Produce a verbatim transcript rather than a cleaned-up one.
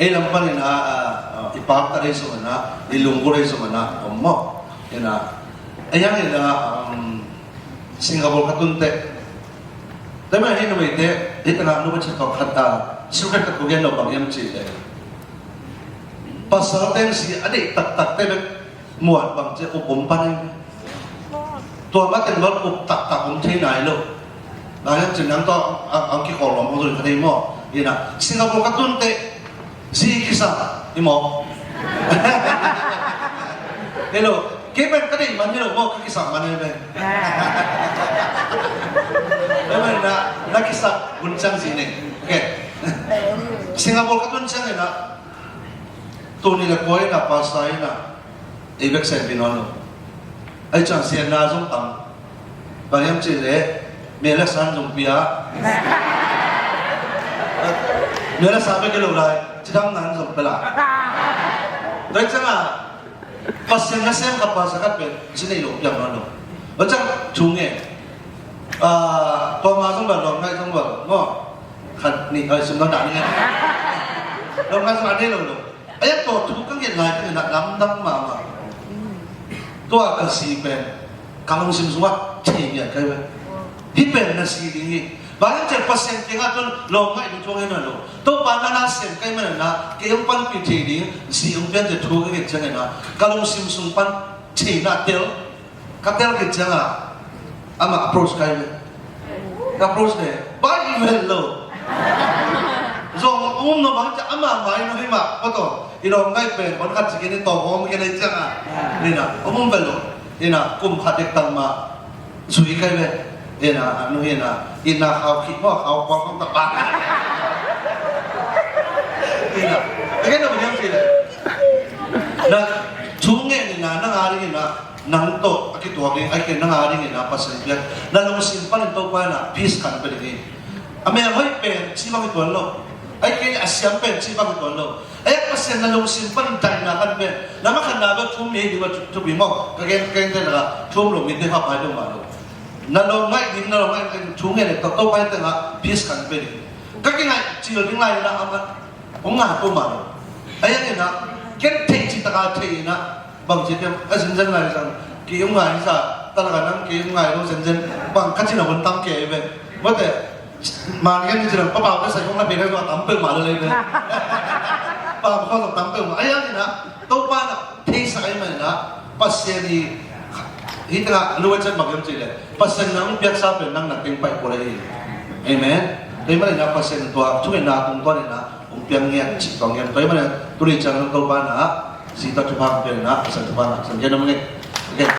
Ei lam panin ah, ah, ah, i pakta dei zong a na, i lunggulh dei zong a na om maw? Ina, ei ang ina, um, Singapore ka tun teh. Tua manin hih numei teh, hih tengah nu ka cih tawh khat, ah, secret khat ko gen lo, bang hiam cih leh, pasal teng si a deih taktak teh bek muan bang ci a up om pan hi. Tua mah teng bel up taktak om thei nai lo. Bang hiam cih leh nang tawh ang, ang kikhawl lawm hong zui kha thei maw? Ina, Singapore ka tun teh zi kisam hi maw? Hello, kei pen ka deih man hi lo maw, ka kisam man hi pen. Tua manin ah, na kisam hun ciang zi nei. Ok. Singapore ka tun ciang ina, tuni le kua ina, pastor ina, ei bek sem pi nawn lo. Ei ciang siatna zong tam. Bang hiam cih leh, mel le sa zong pia. Mel le sa bek hi lo lai, cidamna zong pia lai. Tua ciang a, Pasian nasem khat, pastor khat pen zi nei lo piang nawn lo. Tua ciang thu ngen. Ah, tua ma zong bel, lawm ngaih zong bel maw? Khat nih, ai, sum dan dan ngen. Lawm ngaih zong a nei lo lo. Ei, a tua thu ka ngen lai teng ina lamdang mahmah. Tua ka zi pen ka lungsim sungah thei ngiat ka hi ve. Hih pen na zi ding hi. Bang hiam cih leh Pasian kiangah tun lawm ngaih ding thu hong gen nawn lo. Topa na na sem ka hih manin ah, kei hong panpih thei ding zi hong pia in ci thu ka nget ciangin ah, ka lungsim sung pan theihna tel. Ka tel khit ciangin ah, amah approach ka hi ve. Ka approach leh, bai vel lo. Zong um no bang ci a, amah mai no hi mah, ko tawh i lawm ngaih pen, hon khat ci kei ni, tawh hong om kei ni ciangin ah. Ni na, um um vel lo. Ni na, kum khat dek tang mah zui ka hi ve. Hi na, a nu hi na, inn ah khau khih maw, khau kuang khong tak bang. Hi na, a gen na bang hiam cih leh, na thu ngen ina, nang a ding ina, nang tawh a kituak ding, ahih kei leh nang a ding ina Pasian piak, na lungsim panin Topa ina peace kan pia ding hi. A mel hoih pen cih bang hi tuan lo. Ahih kei leh a siam pen cih bang hi tuan lo. Ei, Pasian na lungsim pan daihna kan pen, na makhatna bek thu mi ding bek thupi maw? Ka gen, ka gen te laka thu om lo mite hap hai lo mah lo. Na lawm ngaih ding, na lawm ngaih ding thu ngen leh, Topa tengah peace kan pia ding. Ka kingaih cil ding lai na amah hong ngai peuhmah lo. Ei, a ngen ah, ken theih cih taka thei ina, bang ci hiam, a zenzen lai zang, kei hong ngai sa, ta laka nang kei hong ngai lo zenzen, bang ka cihna hun tam kei ve. Mawte, man ngen ni ci dang, pa pau te sai kong na pe na zong a tam peuhmah lo lei ve. Pa pau zong tam peuhmah. Ei, a ngen ah, Topa na theisak ahih manin ah, Pasian i, hih tengah lu a cian bang hiam cih leh, Pasian na hong piaksa pen nang na teng paih kul ahi. Amen. Ei, manin ah Pasian tua thungetna tungtawn ina hong piang ngiat cih tuang ngiat. Tua ahih manin ah tuni ciang nang Topa na, zi tawh thupha hong pia ina, Pasian thupha na, Pasian gen na mangei. Ok.